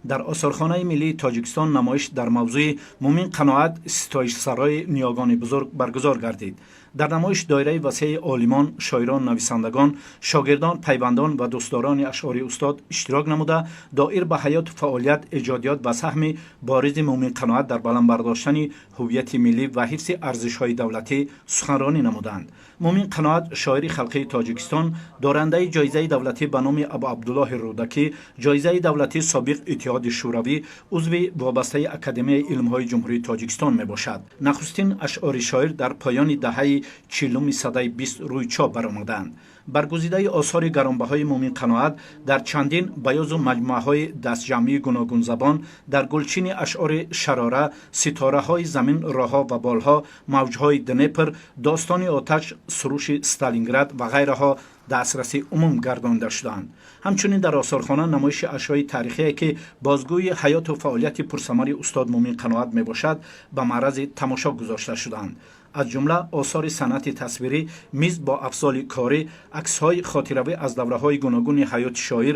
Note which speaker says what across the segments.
Speaker 1: Дар Осорхонаи миллии Тоҷикистон намоиш дар мавзӯи «Мумин Қаноат: ситоишсарои ниёгони бузург» баргузор гардид. Дар намоиш доираи васеи олимон, шоирон, нависандагон, шогирдон, пайвандон ва дӯстдорони ашъори устод иштирок намуда, доир ба ҳаёту фаъолият, эҷодиёт ва саҳми боризи Мумин Қаноат дар баланд бардоштани ҳуввияти миллӣ ва ҳифзи арзишҳои давлатӣ суханронӣ намуданд. Мумин Қаноат, шоири халқии Тоҷикистон, дорандаи ҷоизаи давлатӣ ба номи Абу Абдуллоҳи Рӯдакӣ, ҷоизаи давлатии собиқ Иттиҳоди Шӯравӣ, узви вобастаи Академияи илмҳои Ҷумҳурии Тоҷикистон мебошад. Нахустин ашъори шоир дар поёни даҳаи 40-уми садаи 20 рӯи чоп баромаданд. Баргузидаи осори гаронбаҳои Мумин Қаноат дар чандин баёзу маҷмӯаҳои дастҷамъии гуногунзабон, дар гулчини ашъори «Шарора», «Ситораҳои замин», «Роҳҳо ва болҳо», «Мавҷҳои Днепр», «Достони оташ», «Суруши Сталинград» ва ғайраҳо дастраси умум гардонда шуданд. Ҳамчунин дар осорхона намоиши ашёи таърихие, ки бозгӯи ҳаёту фаъолияти пурсамари устод Мумин Қаноат мебошад, ба маърази тамошо гузошта шуданд. Аз ҷумла осори санъати тасвирӣ, миз бо афзоли корӣ, аксҳои хотиравӣ аз давраҳои гуногуни ҳаёти шоир,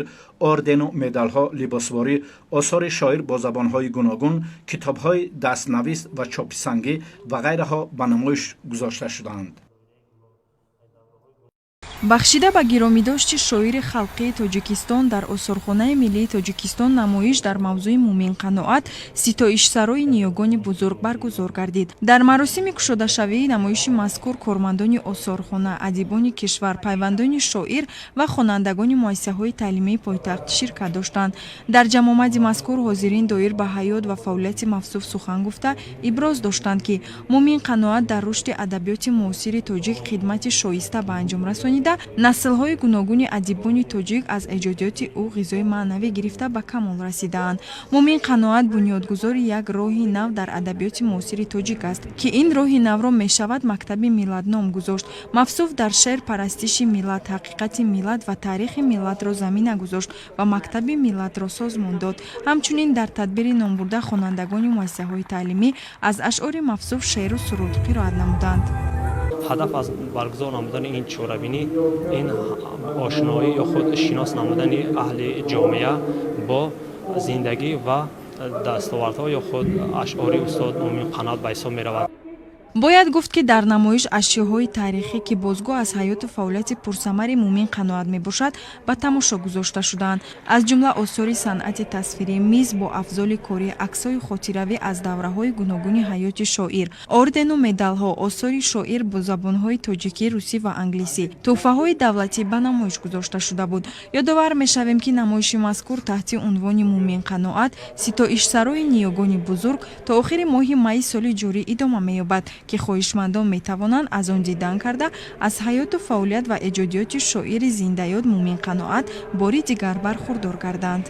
Speaker 1: ордену медалҳо, либосворӣ, осори шоир бо забонҳои гуногун, китобҳои дастнавис ва чопи сангӣ ва ғайраҳо ба намоиш гузошта шуданд.
Speaker 2: Бахшида ба гиромидошти шоири халқии Тоҷикистон дар Осорхонаи миллии Тоҷикистон намоиш дар мавзӯи «Мумин Қаноат: ситоишсарои ниёгони бузург» баргузор гардид. Дар маросими кушодашавии намоиши мазкур кормандони осорхона, адибони кишвар, пайвандони шоир ва хонандагони муассисаҳои таълимии пойтахт ширкат доштанд. Дар ҷамъомади мазкур ҳозирин доир ба ҳаёт ва фаъолияти мавсуф сухан гуфта, иброз доштанд, ки Мумин Қаноат дар рушди адабиёти муосири тоҷик хидмати шоиста ба анҷом расонида, наслҳои гуногуни адибони тоҷик аз эҷодиёти ӯ ғизои маънавӣ гирифта, ба камол расидаанд. Мумин Қаноат бунёдгузори як роҳи нав дар адабиёти муосири тоҷик аст, ки ин роҳи навро мешавад мактаби миллат ном гузошт. Мавсуф дар шеър парастиши миллат, ҳақиқати миллат ва таърихи миллатро замина гузошт ва мактаби миллатро созмон дод. Ҳамчунин дар тадбири номбурда хонандагони муассисаҳои таълимӣ аз ашъори мавсуф шеъру суруд қироат намуданд.
Speaker 3: Ҳадаф аз баргузор намудани ин чорабинӣ ин ошноӣ ё худ шинос намудани аҳли ҷомеа бо зиндагӣ ва дастовардҳо ё худ ашъори устод Мумин Қаноат ба ҳисоб меравад.
Speaker 2: Бояд гуфт, ки дар намоиш ашёҳои таърихӣ, ки бозгӯ аз ҳаёту фаъолияти пурсамари Мумин Қаноат мебошад, ба тамошо гузошта шудаанд. Аз ҷумла осори санъати тасвирӣ, миз бо афзоли корӣ, аксҳои хотиравӣ аз давраҳои гуногуни ҳаёти шоир, ордену медалҳо, осори шоир бо забонҳои тоҷикӣ, русӣ ва англисӣ, тӯҳфаҳои давлатӣ ба намоиш гузошта шуда буд. Ёдовар мешавем, ки намоиши мазкур таҳти унвони «Мумин Қаноат: ситоишсарои ниёгони бузург» то охири моҳи майи соли ҷорӣ идома меёбад, ки хоҳишмандон метавонанд аз он дидан карда, аз ҳаёту фаъолият ва эҷодиёти шоири зиндаёд Мумин Қаноат бори дигар бархурдор гарданд.